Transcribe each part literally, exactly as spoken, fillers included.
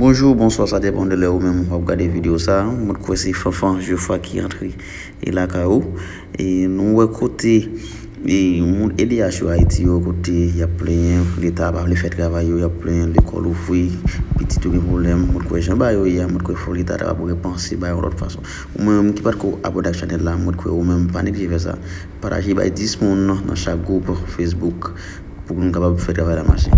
Bonjou, bonswa, sa depann de lè ou menm w ap gade videyo sa. Mwen kwè se Fanfan Geoffroy ki antre e lakay ou. E nou wè kote e moun E D H yo Ayiti yo, kote y ap plenyen Leta pa vle fè travay yo, y ap plenyen lekòl ouvri, pitit yo gen pwoblèm. Mwen kwè jan bagay yo ye a, mwen kwè fò Leta ta repanse bagay yon lòt fason. Ou menm ki pa t ko abòne ak chanèl la, mwen kwè ou menm pa neglije fè sa. Pataje bay dis moun nan chak gwoup Facebook pou nou kapab fè travay la mache.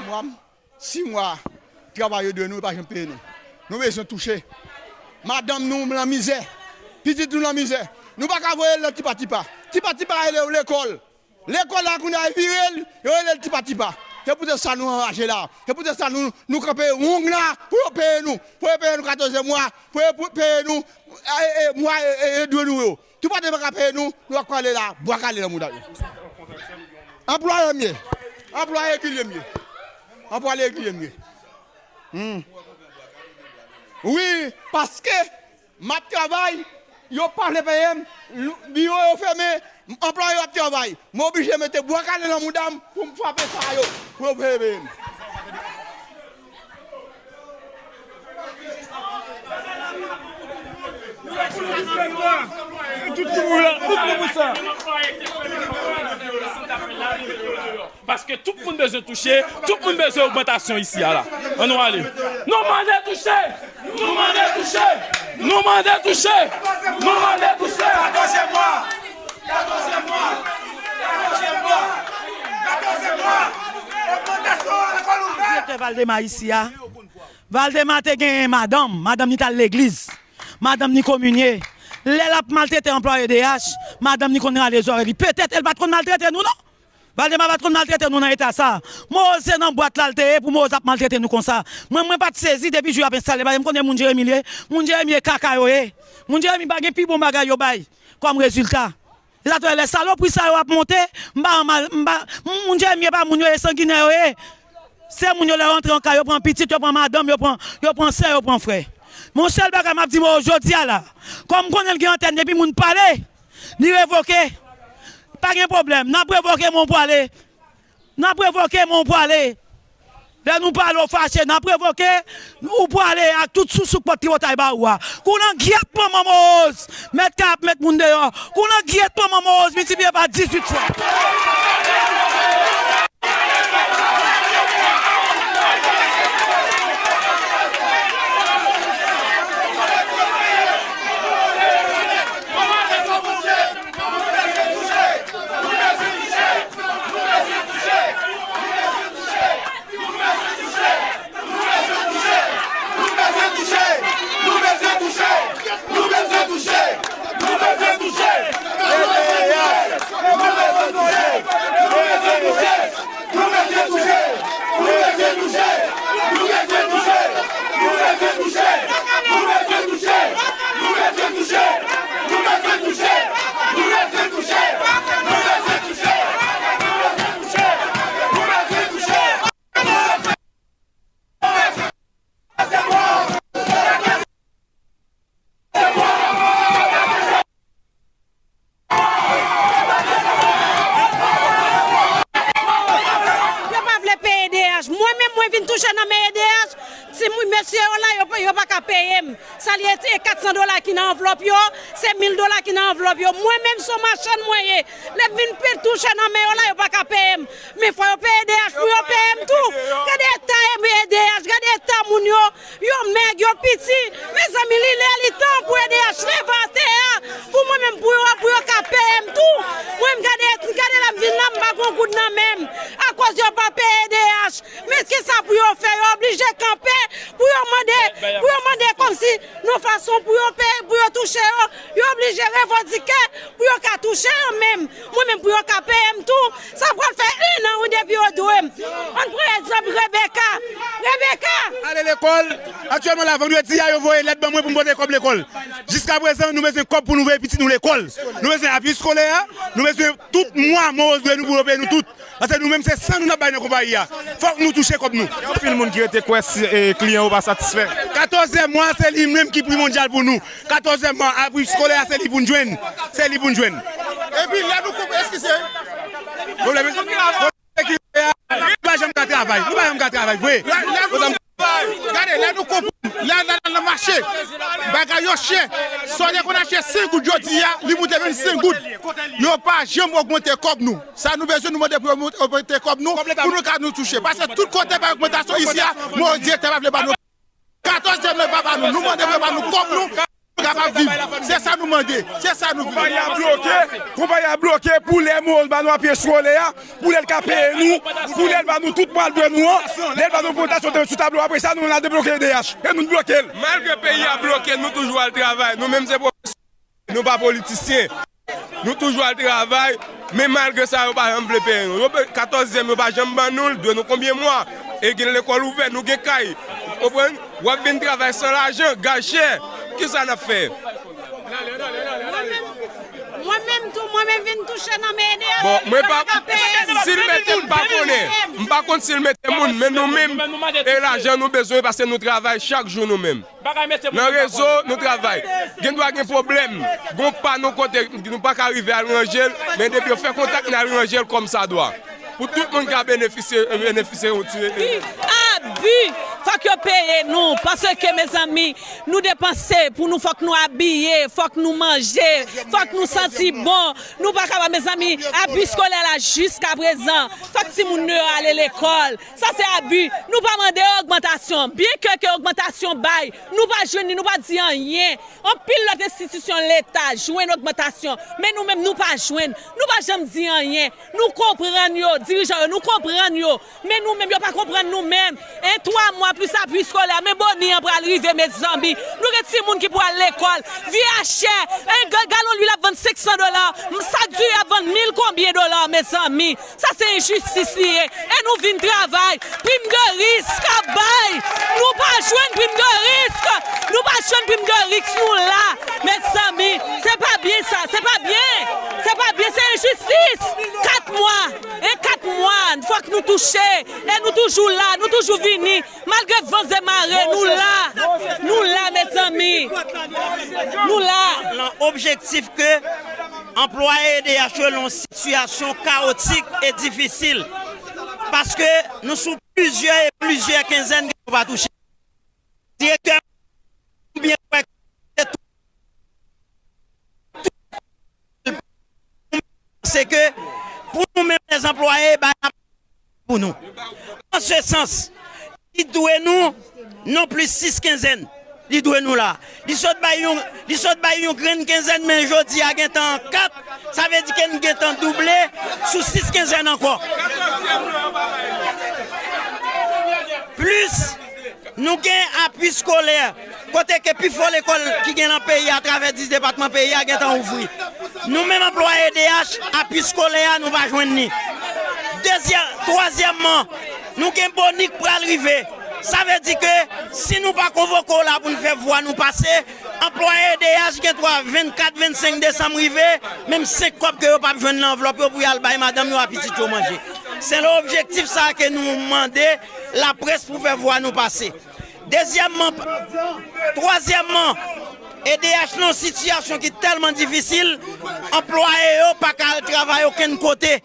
Mwa, sis mwa, travay yo dwe nou, yo pa janm peye nou. Nou bezwen touche. Madanm nou nan mizè, pitit nou nan mizè. Nou pa ka voye l nan tipa tipa. Tipa tipa rele yo lekòl. Lekòl la kounye a vire l, yo rele l tipa tipa. Se poutèt sa nou anraje la. Se poutèt sa nou, nou kanpe wong la pou yo peye nou. Pou yo peye nou katòz mwa, pou yo pou peye nou e, e, mwa e, e, e dwe nou yo. Tipa tipa pa ka peye nou, nou ap prale la, bwa kale nan mouda yo. Anplwaye m ye. Anplwaye regilye m ye. Anplwaye regilye m ye. Hmm. Wi, paske m ap travay, yo pa vle peye m, biwo yo fèmen, anplwaye yo ap travay. Mwen oblije mete bwa kale nan mouda m pou m frape sa yo, pou yo peye m. Paske tout moun bezwen touche, tout moun bezwen ogmantasyon isi a la. Ann nou ale. Nou mande touche! Nou mande touche! Nou mande touche! Nou mande touche! Katòz mwa! Katòz mwa! Katòz mwa! Katòz mwa! Ogmantasyon lekòl ouvè! Direktè Valdemar isi a. Valdemar te genyen madanm, madanm ni t al legliz, madanm ni kominye. Lè l ap maltrete anplwaye E D H, madanm ni konn rale zòrèy li. Petèt, el pa t konn maltrete nou, non. Valdemar pa t konn maltrete nou nan eta sa. Moz se nan bwat la l te ye pou Moz ap maltrete nou konsa. Mwen, mwen pa t sezi depi jou y ap enstale bagay. M konnen moun Jeremi l ye. Moun Jeremi e kaka yo ye. Moun Jeremi pa gen pi bon bagay yo bay kòm rezilta. E sa t wè lè salopri sa yo ap monte, m pa mal, m pa, moun Jeremi e pa moun yo ye, sanginè yo ye. Se moun yo lè yo antre an kay, yo pran pitit, yo pran madanm, yo pran, yo pran sè, yo pran frè. Men yon sèl bagay m ap di Moz jodi a la. Kòm m konnen l gen antèn depi moun pale, li revoke. Pa gen pwoblèm, n ap revoke men w pwale. N ap revoke men w pwale. Lè nou pale w fache, n ap revoke, ou pwale ak tout sousou k pot tripotay ba ou a. Kou langyèt manman Moz, mèt kay ap met moun deyò. Kou langyèt manman Moz, miltipliye pa dizuit fwa. Yo pa vle peye E D H. Mwen menm, mwen vin touche nan men E D H. Ti moun, mesye yo la, yo, yo pa ka peye m. Sa l ye, se kat san dola ki nan anvlòp yo, se mil dola ki nan anvlòp yo. Mwen menm, se yon machann mwen ye. Lè m vin pe touche nan men yo la, yo pa ka peye m. Men fò yo peye E D H pou yo peye m tou. Gade eta E D H, gade eta moun yo. Yo mèg, yo piti. Mezanmi, li lè, li tan pou E D H leve atè a. Pou mwen menm, pou yo, pou yo ka peye m tou. Mwen, m gade, m gade la, m vin la, m pa gon goud nan men m. Akoz yo pa peye E D H. Men kisa pou yo fè? Yo oblije kanpe pou yo mande, pou yo mande kòmsi yon fason pou yo peye, pou yo touche yo. Yo oblije revandike pou yo ka touche yo menm. Mwen menm, pou yo ka peye m tou. Sa pral fè en an, wi, depi yo dwe m. Ann pran egzanp Rebecca. Rebecca! Ale lekòl. Aktyèlman la, vandredi a, yo voye lèt ban mwen pou m pote kòb lekòl. Jiskaprezan, nou bezwen kòb pou nou voye pitit nou lekòl. Nou bezwen apui eskolè a, nou bezwen tout mwa, Moz dwe nou pou yo peye nou tout. Paske nou menm, se san nou n ap bay nan konpayi a. Fòk nou touche kòb nou. Gen anpil moun ki rete kwè si, e, kliyan yo pa satisfè. Katòzyèm mwa, se li menm ki pri mondyal pou nou. Katòzyèm mwa, apui eskolè a, se li pou n jwenn. Se li pou n jwenn. Epi lè nou koupe, eskize. Pwoblèm, pwoblèm sekirite a, nou pa janm ka travay. Nou pa janm ka travay, vre. Lè, lè nou, gade, lè nou konprann, lè, lè, lè nan mache, bagay yo chè. Sa w te konn achte senk goud jodi a, li moute vennsenk goud. Yo pa janm ogmante kòb nou. Sa nou bezwen, nou mande pou yo mont-, ogmante kòb nou, pou nou ka nou touche. Paske tout kote pa ogmantasyon isi a, mwen direktè pa vle ba nou. Katòzyèm nan pa ba nou. Nou mande pou yo ba nou kòb nou, pou nou kapab viv. Se sa nou mande. Se sa nou vle. Konpayi a bloke. Konpayi a bloke pou lè Mowoz ba nou apye eskolè a, pou lè l ka peye nou, pou lè l ba nou tout mwa l dwe nou an, lè l ba nou ogmantasyon sou tablo. Apre sa, nou, nou debloke E D H. E nou bloke l. Malgre peyi a bloke, nou toujou al travay. Nou menm se pwofesè. Nou pa politisyen. Nou toujou al travay, men malgre sa, yo pa janm vle peye nou. Yo pe-, katòzyèm, yo pa janm ban nou l, dwe nou konbyen mwa? E gen lekòl ouvè, nou gen kay. Ou konprann? W ap vin travay san lajan, gaz chè. Kisa n ap fè? Mwen menm, mwen menm tou, mwen menm vin touche nan men E D H. Bon, mwen pa, si l mete, m pa konnen. M pa konn si l mete moun, men nou menm, e lajan nou bezwen, paske nou travay chak jou nou menm. Nan rezo, nou travay. Gen dwa gen pwoblèm. Gon pa nou kote, nou pa ka rive al ranje l, men depi yo fè kontak, n al ranje l kòmsadwa. Pou tout moun ka benefisye, benefisye yon ti. Abi! Fòk yo peye nou, paske, mezanmi, nou depanse pou nou, fòk nou abiye, fòk nou manje, fòk nou santi bon. Nou pa kapab, mezanmi, abi eskolè la jiskaprezan. Fòk timoun nou yo ale lekòl. Sa se abi. Nou pa mande ogmantasyon. Byenke ke ogmantasyon bay, nou pa jwenn li, nou pa di anyen. Anpil lòt enstitisyon Leta jwenn ogmantasyon, men nou menm nou pa jwenn. Nou pa janm di anyen. Nou konprann yo, dirijan yo, nou konprann yo. Men nou menm, yo pa konprann nou menm. En twa mwa plis apui eskolè, men boni an pral rive, mezanmi. Nou gen timoun ki pral lekòl. Vi a chè. En ga-, galon lwil ap vann senk san dola. Sak diri ap vann mil konbyen dola, mezanmi. Sa se enjistis li ye. E nou vin travay. Prim de risk ap bay. Nou pa jwenn prim de risk. Nou pa jwenn prim de risk. Nou la. Mezanmi, se pa byen sa. Se pa byen. Se pa byen. Se enjistis. Kat mwa. E kat mwa. Fòk nou touche. E nou toujou la. Nou toujou vini. Malgre van e mare, nou la. Nou la, mezanmi. Nou la. Nan objektif ke anplwaye E D H yo nan yon sitiyasyon kawotik e difisil. Paske nou sou plizyè e plizyè kenzèn ke nou pa touche. Direktè, ou byen kwè ke se ke pou nou menm lèzanplwaye, ba n ap pou nou. An se sans, li dwe nou non plis sis kenzèn. Li dwe nou la. Li sot bay yon, li sot bay yon grenn kenzèn, men jodi a gentan kat. Sa vle di ke n gentan double sou sis kenzèn ankò. Plis, nou gen apui eskolè, kote ke pifò lekòl ki gen nan peyi a atravè dis depatman peyi a gentan ouvri. Nou menm anplwaye E D H, apui eskolè a, nou pa jwenn li. Dezyè-, twazyèmman, nou gen boni k pral rive. Sa vle di ke si nou pa konvoke w la pou n fè vwa nou pase, anplwaye E D H gen dwa vennkat, vennsenk desanm rive, menm senk kòb ke yo p ap jwenn nan anvlòp yo pou y al bay madanm yo ak pitit yo manje. Se nan objektif sa a ke nou mande laprès pou fè vwa nou pase. Dezyèmman, twazyèmman, E D H nan yon sitiyasyon ki tèlman difisil, anplwaye yo pa ka al travay okenn kote.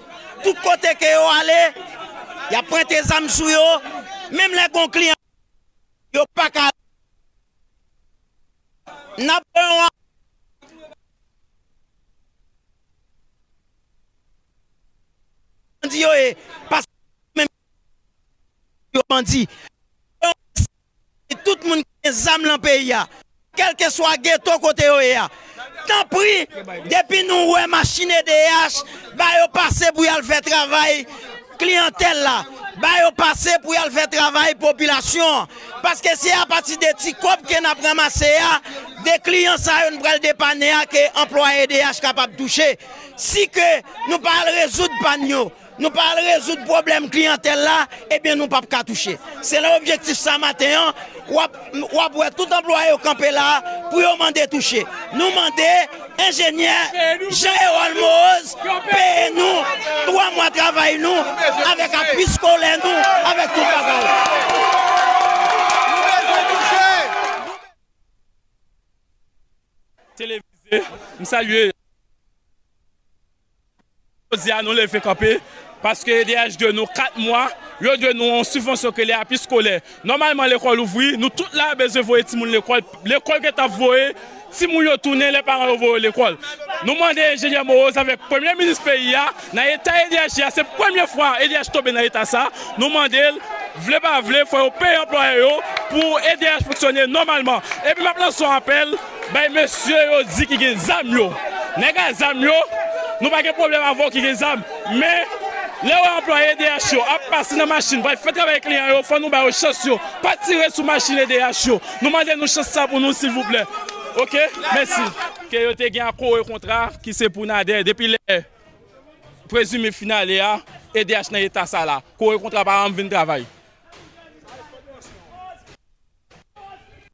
Tout kote ke yo ale, y ap prete zam sou yo, menm lè gon kliyan, yo pa ka. N ap pran yon bandi yo ye, paske menm yo bandi. Tout moun ki gen zam nan peyi a, kèlkeswa geto kote yo ye a, tanpri, depi nou wè machin E D H, ba yo pase pou y al fè travay kliyantèl la, ba yo pase pou y al fè travay popilasyon an. Paske se apati de ti kòb ke n ap ranmase a, de kliyan sa yo n pral depane a, ke anplwaye E D H kapab touche. Si ke nou pa al rezoud pàn yo, nou pa al rezoud pwoblèm kliyantèl la, ebyen nou p ap ka touche. Se nan objektif sa maten an, w ap, w ap wè tout anplwaye yo kanpe la pou yo mande touche. Nou mande enjenyè Jean Erol Moïse peye nou twa mwa travay nou avèk apui eskolè nou, avèk tout bagay. Televize, m salye. Jodi a nou leve kanpe, paske E D H dwe nou kat mwa, yo dwe nou yon sibvansyon ke le api skolè. Nòmalman lekòl ouvri, nou tout la bezwen voye timoun lekòl, lekòl gentan ap voye timoun yo tounen, lè paran yo voye yo lekòl. Nou mande enjenyè Moroz avèk premye minis peyi a, nan eta E D H ye a, se premye fwa E D H tonbe nan eta sa, nou mande l, vle pa vle, fò yo peye anplwaye yo pou E D H fonksyone nòmalman. Epi m ap lanse yon apèl bay mesye yo di ki gen zam yo. Nèg a zam yo, nou pa gen pwoblèm avè w ki gen zam. Men, lè w wè anplwaye E D H yo ap pase nan machin, pral fè travay kliyan yo, fò nou ba yo chans yo. Pa tire sou machin E D H yo. Nou mande nou chans sa pou nou, silvouplè. Oke? Mèsi. Ke yo te gen a kore kontra ki se pou Nader. Depi lè prezime fin ane a, E D H nan eta sa la. Kore kontra pa janm vin travay.